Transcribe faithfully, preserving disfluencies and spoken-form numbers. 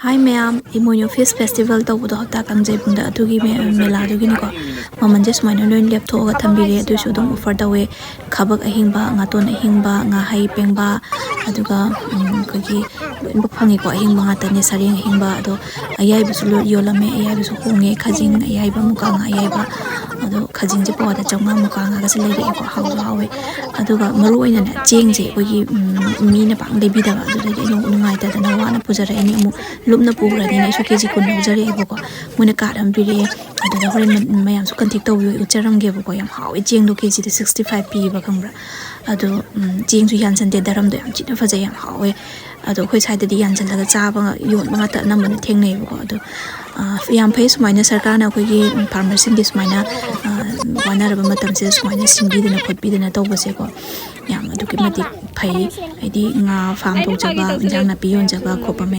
ꯍꯥꯏ ꯃꯌꯥꯝ, ꯏꯃꯣꯏꯅꯨ fees festival ꯇꯧꯕꯗꯣ ꯍꯞꯇꯥ ꯀꯥꯡꯖꯩꯕꯨꯡꯗ, ꯑꯗꯨꯒꯤ ꯃꯦ-, ꯃꯦꯂꯥꯗꯨꯒꯤꯅꯤꯀꯣ꯫ ꯃꯃꯜꯁꯦ ꯁꯨꯃꯥꯏꯅ ꯂꯣꯏ ꯂꯦꯞꯊꯣꯛꯑꯒ ꯊꯝꯕꯤꯔꯦ, ꯑꯗꯨꯏꯁꯨ ꯑꯗꯨꯝ ꯑꯣꯐꯔ ꯇꯧꯋꯦ꯫ ꯈꯥꯕꯛ ꯑꯍꯤꯡꯕ, ꯉꯥꯇꯣꯟ ꯑꯍꯤꯡꯕ, ꯉꯥꯍꯩ ꯄꯦꯡꯕꯥ, ꯑꯗꯨꯒ, ꯎꯝ, ꯑꯩꯈꯣꯏꯒꯤ ꯂꯣꯏꯅꯃꯛ ꯐꯪꯉꯤꯀꯣ꯫ ꯑꯍꯤꯡꯕ ꯉꯥꯛꯇꯅꯦ, ꯁꯔꯦꯡ ꯑꯍꯤꯡꯕ, ꯑꯗꯣ ꯑꯌꯥꯏꯕꯁꯨ ꯂꯣꯏ ꯌꯣꯜꯂꯝꯃꯦ꯫ ꯑꯌꯥꯏꯕꯁꯨ ꯍꯣꯡꯉꯦ, ꯈꯖꯤꯡ ꯑꯌꯥꯏꯕ, ꯃꯨꯀꯥ ꯉꯥ ꯑꯌꯥꯏꯕ, ꯑꯗꯣ ꯈꯖꯤꯡꯁꯦ ꯄꯋꯥꯗ ꯆꯥꯝꯃꯉꯥ, ꯃꯨꯀꯥ ꯉꯥꯒꯁꯦ ꯂꯩꯔꯛꯑꯦꯀꯣ, ꯍꯥꯎꯁꯨ ꯍꯥꯎꯋꯦ꯫ ꯑꯗꯨꯒ ꯃꯔꯨ ꯑꯣꯏꯅꯅꯦ, ꯆꯦꯡꯁꯦ ꯑꯩꯈꯣꯏꯒꯤ, ꯎꯝ, ꯃꯤꯅ ꯄꯥꯛ ꯂꯩꯕꯤꯗꯕ, ꯑꯗꯨꯗꯒꯤ ꯑꯩꯅ ꯅꯨꯡꯉꯥꯏꯇꯗꯅ ꯋꯥꯅ ꯄꯨꯖꯔꯛꯏꯅꯦ꯫ ꯑꯃꯨꯛ ꯂꯨꯝꯅ ꯄꯨꯈ꯭ꯔꯗꯤꯅꯦ, ꯑꯩꯁꯨ ꯀꯦ ꯖꯤ ꯀꯨꯟ ꯂꯧꯖꯔꯛꯑꯦꯕꯀꯣ꯫ ꯃꯣꯏꯅ ꯀꯥꯔꯠ ꯑꯃ ꯄꯤꯔꯛꯑꯦ, ꯑꯗꯨꯗ ꯍꯣꯔꯦꯟ ꯃ-, ꯃꯌꯥꯝꯁꯨ ꯀꯟꯇꯦꯛ ꯇꯧꯕꯤꯌꯨ, ꯑꯩ ꯎꯠꯆꯔꯝꯒꯦꯕꯀꯣ꯫ ꯌꯥꯝ ꯍꯥꯎꯋꯦ, ꯆꯦꯡꯗꯣ ꯀꯦ ꯖꯤꯗ ꯁꯤꯛꯁꯇꯤ ꯐꯥꯏꯚ ꯄꯤꯌꯦꯕ, ꯈꯪꯕ꯭ꯔꯥ? ꯑꯗꯣ, ꯎꯝ, ꯆꯦꯡꯁꯨ ꯌꯥꯟꯁꯟꯗꯦ, ꯗꯔꯝꯗꯣ ꯌꯥꯝ ꯊꯤꯅ ꯐꯖꯩ, ꯌꯥꯝ ꯍꯥꯎꯋꯦ꯫ ꯑꯗꯣ ꯑꯩꯈꯣꯏ ꯁ꯭ꯋꯥꯏꯗꯗꯤ ꯌꯥꯟꯁꯤꯜꯂꯒ ꯆꯥꯕ ꯉ-, ꯌꯣꯟꯕ ꯉꯥꯛꯇ ꯑꯅꯝꯕꯅ ꯊꯦꯡꯅꯩꯌꯦꯕꯀꯣ꯫ ꯑꯗꯣ, ꯑ, ꯌꯥꯝ ꯐꯩ, ꯁꯨꯃꯥꯏꯅ ꯁꯔꯀꯥꯔꯅ ꯑꯩꯈꯣꯏꯒꯤ ꯐꯥꯔꯃꯔꯁꯤꯡꯒꯤ ꯁꯨꯃꯥꯏꯅ, ꯑ, ꯋꯥꯅꯔꯕ ꯃꯇꯝꯁꯤꯗ ꯁꯨꯃꯥꯏꯅ ꯁꯤꯟꯕꯤꯗꯅ ꯈꯣꯠꯄꯤꯗꯅ ꯇꯧꯕꯁꯦꯀꯣ, ꯌꯥꯝ ꯑꯗꯨꯛꯀꯤ ꯃꯇꯤꯛ ꯐꯩ꯫ ꯍꯥꯏꯗꯤ ꯉꯥ ꯐꯥꯔꯝ ꯇꯧꯖꯕ, ꯏꯟꯖꯥꯡ ꯅꯥꯄꯤ ꯌꯣꯟꯖꯕ ꯈꯣꯠꯄ ꯃꯌꯥꯝ